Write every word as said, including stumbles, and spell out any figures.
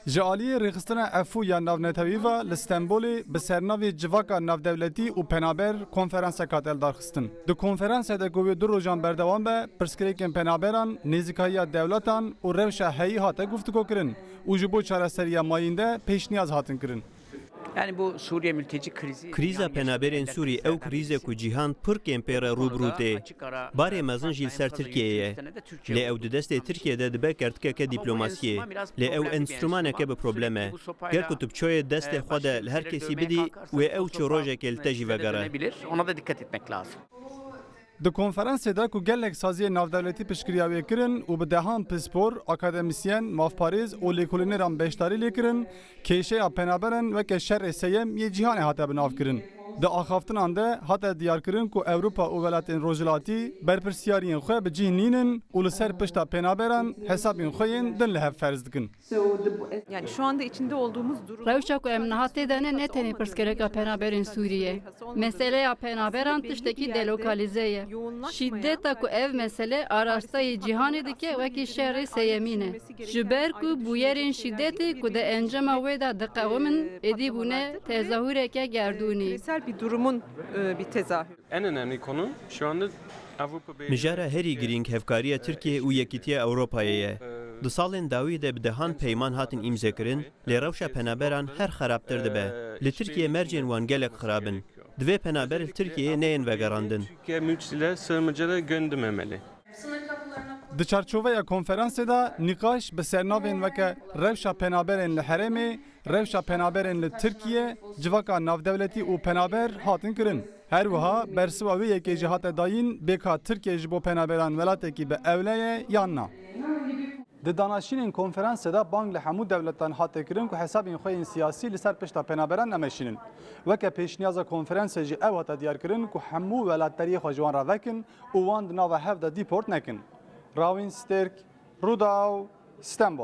Ji aliyê Rêxistina Efû ya Navnetewî ve li Stenbolê bi sernavê Civaka Navdewletî û Penaber konferansek hat eldarxistin. Di konferansê de ku wê du rojan berdewam be, pirsgirêkên penaberan, nêzîkayiya dewletan û rewşa heyî hate guftûgokirin û ji bo çareseriya mayînde pêşniyaz hatin kirin. Yani bu Suriye mülteci krizi Krîza penaberên Sûrî ew krîz e ku cîhan pir kêm pê re rû bi rû tê. Barê mezin jî li ser Tirkiyeyê ye. Lê ew di destê Tirkiyê de dibe kertikeke dîplomasiyê. Lê ew enstrûmaneke bi problem e. Ger ku tu bi çoyê destê xwe de li her kesî bidî, wê ew çi rojekê li te jî vegere. Ona da dikkat etmek lazım. Di konferansê de ku gelek saziyên navdewletî piştgiriya wê kirin û bi dehan pispor, akademisyen, mafparêz û lêkolîneran beşdarî lê kirin, kêşeya penaberan weke şerê seyem yê cîhanê hate binavkirin. Di axaftinan de hate diyarkirin ku Ewropa û welatên Rojhilatî berpirsiyariyên xwe bi cih nînin û li ser pişta penaberan hesabên xwe yên din li hev ferz dikin. Yani şu anda içinde olduğumuz durum Rewşa ku em niha tê de ne, ne tenê pirsgirêka penaberên Sûrî ye. Meseleya penaberan tiştekî delokalize ye. Şîdeta ku ev mesele arasteyê cîhanê dike wekî şerê seyemîn e. Ji ber ku bûyerên şîdetê ku di encama wê de diqewimin êdî bûne tezahureke gerdûnî. Küresel bir durumun e, bir tezahürü. En önemli konu şu anda Avrupa Birliği Mijara herî girîng hevkariya Tirkiye û Yekîtiya Ewropayê ye. Di salên dawî de bi dehan peyman hatin îmzekirin, lê rewşa penaberan her xerabtir dibe. Li Tirkiye mercên wan gelek xirab in. Divê penaber li Tirkiyeyê neyên vegerandin. Türkiye mültecileri sığınmacılara göndermemeli. Di çarçoveya konferansê de nîqaş bi sernavên weke rewşa penaberên li herêmê, rewşa penaberên li Tirkiye, civaka navdewletî û penaber hatin kirin. Her wiha bersiva wê yekê jî hate dayîn bê ka Tirkiye ji bo penaberan welatekî bi ewle ye yan na. Di danaşînên konferansê de bang li hemû dewletan hate kirin ku hesabên xwe yên siyasî li ser pişta penaberan nemeşînin. Weke pêşniyaza konferansê jî ew hate diyarkirin ku hemû welatdariyê xwe ji wan re vekin û wan di nava hev de dîport nekin. Rawîn Stêrk, Rûdaw, Stenbol.